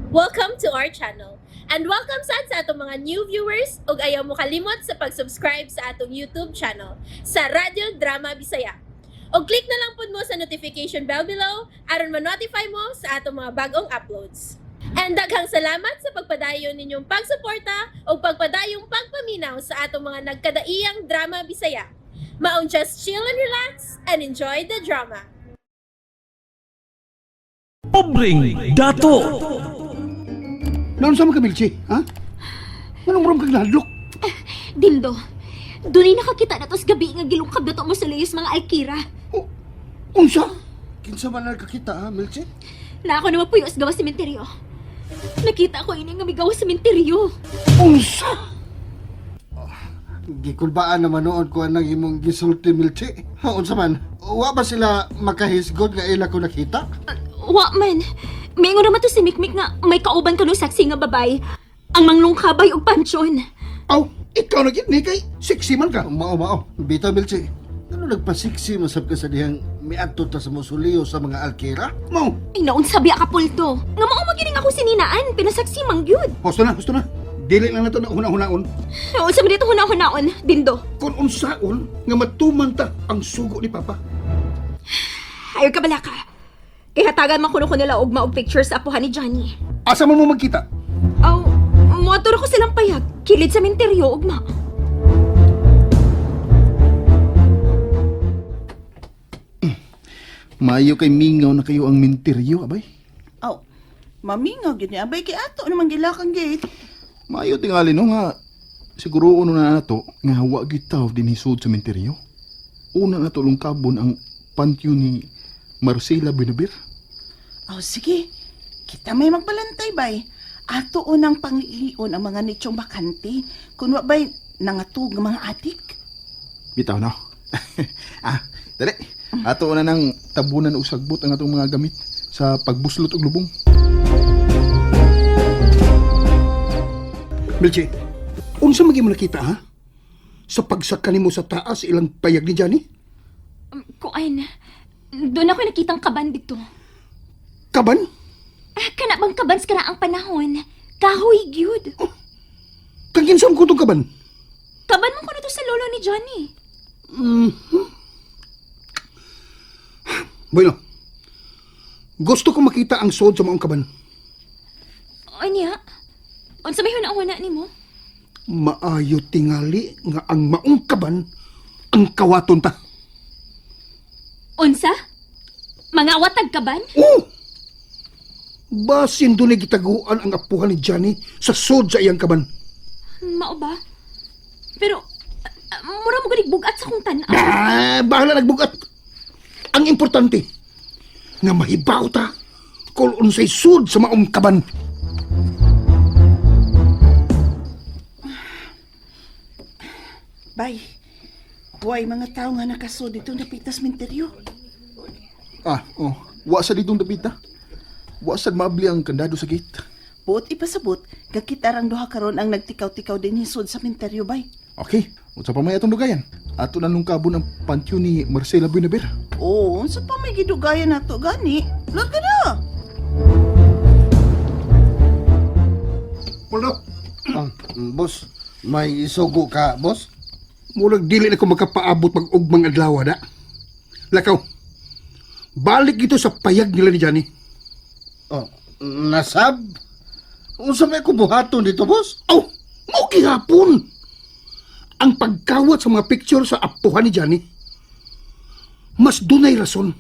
Welcome to our channel. And welcome sad sa atong mga new viewers ug ayaw mo kalimot sa pag-subscribe sa atong YouTube channel sa Radyo Drama Bisaya. Og click na lang pud mo sa notification bell below aron ma-notify mo sa atong mga bagong uploads. And daghang salamat sa pagpadayon ninyong pagsuporta ug pagpadayong pagpaminaw sa atong mga nagkadaiyang drama Bisaya. Maong just chill and relax and enjoy the drama. Pobreng Dato. Naon sa mga Milchi, ha? Anong rom kag nahadlok? Dindo, dunay nakakita na tos gabi nga gilungkab na to mo sa layos mga alkira. O, unsa? Kinsa man nakakita ha, Milchi? Na ako na mapuyo sa gawas sementeryo. Nakita ko ini nga migawas sementeryo. Unsa? Gikulbaan naman noon ko anang imong gisulti, Milchi. Ha, unsa man? Wa ba sila makahisgod nga ila ko nakita? Wa man. Mingon naman to si Mikmik nga may kauban kano saksi nga babay. Ang manglungkabay og pansyon. Aw, ikaw na gid ni kay sexy man ka. Mao mao. Bitaw, Milchi. Ano nagpasiksi man sab ka sa dihang miadto ta sa mausoleo sa mga alkira? Mao, Ay naunsa biya ka pulto. Nga mao magining ako sininaan, pinasaksi man gyud. husto na, husto na. Dili lang nato na huna-hunaon. Unsa man dito huna-hunaon, Dindo? Kung unsaon nga matuman ta ang sugo ni Papa. Ayaw ka bala ka. Kay hatagan man kuno ko nila og maog picture sa apuhan ni Johnny. Asa man mo magkita? Aw, motor ko silang payag. Kilid sa menteryo, ugma. Maayo kay mingaw na kayo ang minteryo, abay. Aw, mamingaw gyud ni abay kay ato naman gilakang gate. Maayo tingali no nga siguro uno na nato nga wa gitaw din hisud sa minteryo. Una na tulong kabon ang pantheon ni Marcela Benabir. Aw, sige. Kita may magbalantay bay. Ato unang pangilion ang mga nitsyong bakante. Kun wa bay nangatug nga mga atik. Bitaw no. Ah, dali. Ato na nang tabunan og sagbot ang atong mga gamit sa pagbuslot og lubong. Milchi, unsa man gyud mo nakita ha? Sa pagsaka nimo sa taas ilang payag ni Johnny? Kuan, doon ako nakitang kaban dito. Kaban? Ah, kana bang kaban sa karaang panahon? Kahoy gyud. Kang kinsa man kutong kaban? Kaban man kuno to sa lolo ni Johnny. Bueno, gusto ko makita ang sod sa maong kaban. Anya? Unsa may huna-huna nimo? Maayo tingali nga ang maong kaban ang kawaton ta. Unsa? Mga watag kaban? Oh! Basin doon gitaguan ang apuhan ni Johnny sa sod sa iyang kaban. Mao ba? Pero mura mo ganig bugat sa kong tan-aw. Ah, bahala nagbugat. Ang importante, nga mahibaw ta kung unsay sud sa maong kaban. Bay, huwag mga tao nga nakasod dito napitas menteryo. Ah, oh, wa sa ditong dapita. Wa sad maabli ang kandado sa gate. Buot ipasabot, gakita rang duha karon ang nagtikaw-tikaw din hisod sa menteryo bay. Okay, unsa pa may atong dugayan? Ato na nung kabon ang pantheon ni Marcela Benabir. Oo, unsa pa may gidugayan nato gani? Lord ka na. Poldo, Ah, boss, may isugo ka, boss? murag dili na ko makapaabot pag ugmang adlaw na. Lakaw, balik ito sa payag nila ni Johnny. Oh, nasab? Unsa may ko buhaton dito, boss? Aw, mao gihapon. Ang pagkawat sa mga picture sa apuhan ni Johnny. Mas dunay rason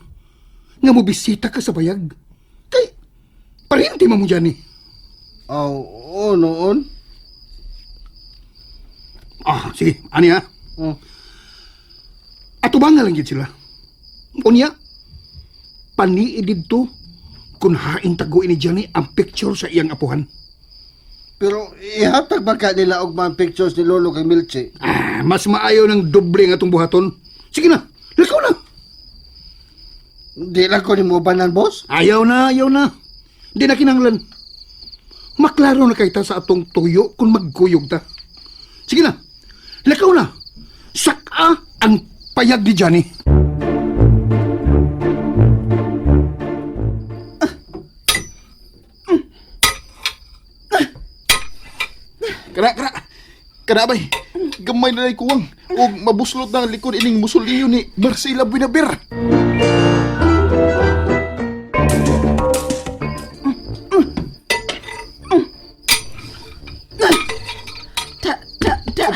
nga mobisita ka sa bayag. Kay parente man mo Johnny. Oh, oo noon. Ah, sige, ani ha. Oh. Ato ba nga lang gid sila? Unya, panii didto kung hain taguin ni Johnny ang picture sa iyang apuhan. Pero ihatag ba ka nila og mga pictures ni Lolo kay Milchi? Ah, mas maayo ng doble nga itong buhaton. Sige na, lakaw na. Di lang ko nimo banan, boss. Ayaw na, ayaw na. Di na kinanglan. Maklaro na kay ta sa atong tuyo kung magkuyog ta. Sige na, lakaw na. Saka ang payag ni Johnny. Kana, kana. Kana bay. Gamay na lay kuwang. Og mabuslot na ang likod ining musuliyo ni Marcela Buenaver. Ta, ta, ta.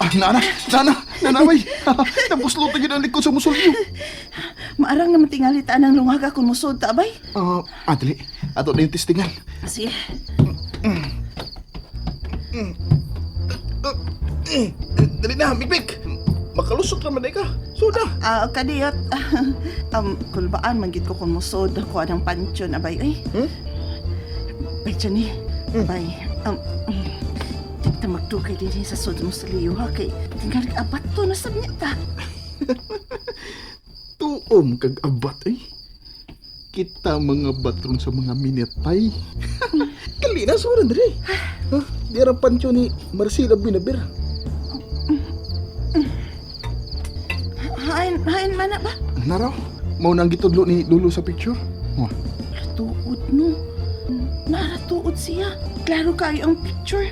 Ah, nana, nana, nana bay. Nabuslot na gyud ang likod sa musuliyo. Maarang naman tingali ta ng lungaga kung musod ta, bay. Ah, dali. Ato na yung testingan. Sige. Dali na, Mikmik. Makalusot naman ka. Suda. Ah, kadiyot. Kulbaan man gid ko kung musod ako anang pansyon abay ay. Hmm? Bay Johnny. Bay. Tigta magdugay din sa sud mo sa liyo ha kay tingali abat to na sab niya ta. Tuom kag abat eh. Kita mga batron sa mga minatay. Kali na suran diri. Ha? Di ra pansyon ni Marcela Buenaver. Hain hain man na ba? Naraw, mao nang gitudlo ni Lolo sa picture. Oh, Tuod no. Naratuod siya. Klaro kayo ang picture.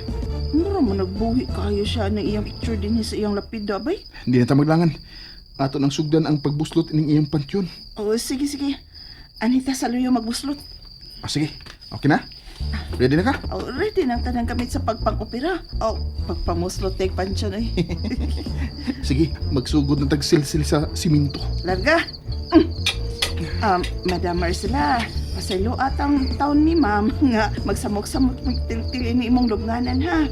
Mura mo nagbuhi kayo siya ng iyang picture din sa iyang lapida bay. hindi na ta maglangan. Ato nang sugdan ang pagbuslot ining iyang pansyon. Oh, sige sige. Anita sa luyo magbuslot. Ah, sige. Okay na? Ready na ka? Oh, ready nang tanang gamit sa pagpang-opera. Oh, pagpamuslot tek pansyon ay. Sige, magsugod na tagsilsil sa siminto. Larga. Madam Marcela, pasaylo atang taon ni ma'am nga magsamok-samok magtiltil ni imong lubnganan ha.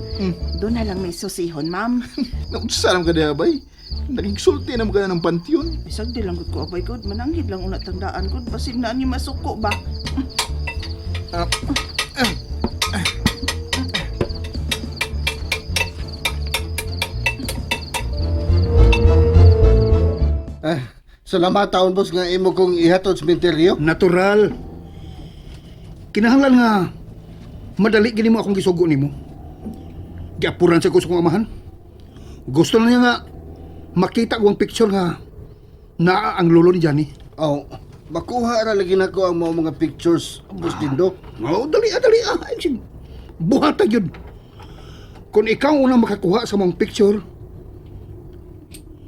Doon na lang may susihon, ma'am. Naunsa naman ka diha, bay? Nagigsulti naman ka na ng pantion. Bisag di lang gud ko abay gud, mananghid lang una tandaan gud basig na ni masuko ba. Ah, Ah, salamat taon boss nga imo kong ihatod sa menteryo. Natural. Kinahanglan nga madali gini mo akong gisugo nimo. Giapuran sa ko sa kong amahan. Gusto na niya nga makita ko ang picture nga naa ang lolo ni Johnny. Oh, makuha ra lagi nako ang mga pictures, boss Dindo. Oh, dali ah, dali ah. Ay, buhata yun. Kung ikaw ang unang makakuha sa mga picture,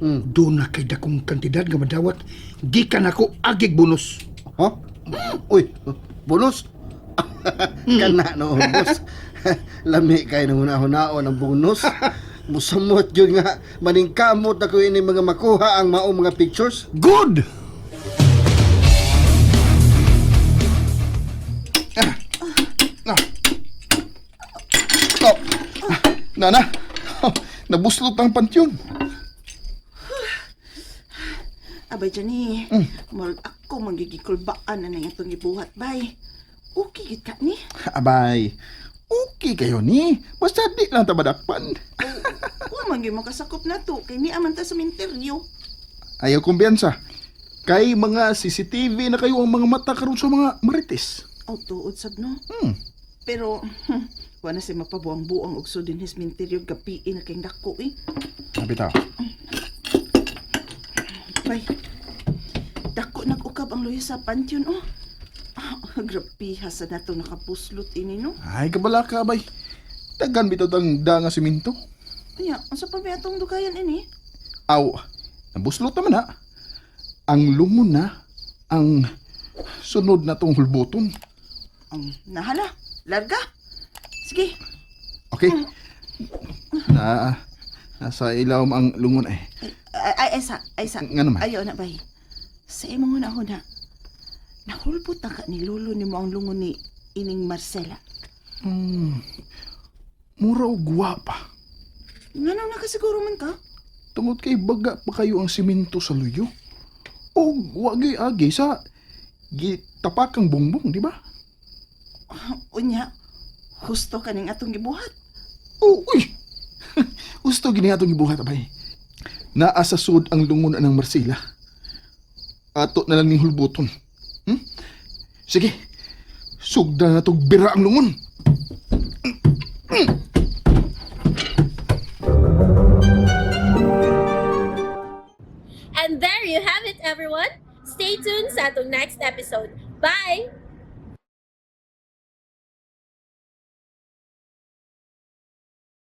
doon na kay dakong kantidad nga madawat, gikan ako agig bonus. Ha? Uy, bonus. Kana no, boss. Lami kay nang hunaon ang bonus. Musamot yun nga maningkamot ako ini mga makuha ang mao mga pictures. Good! Na. Oh. Nana, nabuslot ang pansyon. Abay Johnny, murag ako magigikulbaan na nang itong gibuhat bay. Okay gid ka ni. Abay, okay kayo ni. Basta di lang tabadakpan. Wa man gyud makasakop na to kay ni aman ta sa minteryo. Ayaw kumbiyansa. Kay mga CCTV na kayo ang mga mata karon sa mga marites. Aw tuod sab no. Hmm. Pero wa na siya mapabuang-buang og sud dinhi sa minteryo gabi na kay dako eh. Sabi tao. Bay. Dako nag-ukab ang luya sa pantheon oh. Ah, grabe ha sa nato nakapuslot ini no. Ay, kabala ka, abay. Tagan bitaw tang da nga siminto. Anya, unsa pa ba atong dugayan ini? Aw, nabuslot naman ha. Ang lungon na, ang sunod na tong hulboton. Nahala. Larga. Sige. Okay? Na, nasa ilawom ang lungon eh. Ay, ay, ay, sa, ay, sa. Nga naman. Ayaw na, bay. Sa imong una-una, nahulbot na ka ni Lolo ni mo ang lungon ni ining Marcela. Mura og gwapa. Ngano nakasiguro man ka? Tungod kay baga pa kayo ang simento sa luyo. O wagi agi sa gitapakang bongbong, di ba? Unya, husto ka ning atong gibuhat. Oh, uy! Gusto gini atong gibuhat abay. Naa sa sud ang lungon ng Marcela. Ato na lang ning hulbuton. Sige. Sugda na tog bira ang lungon. And there you have it, everyone. Stay tuned sa atong next episode. Bye!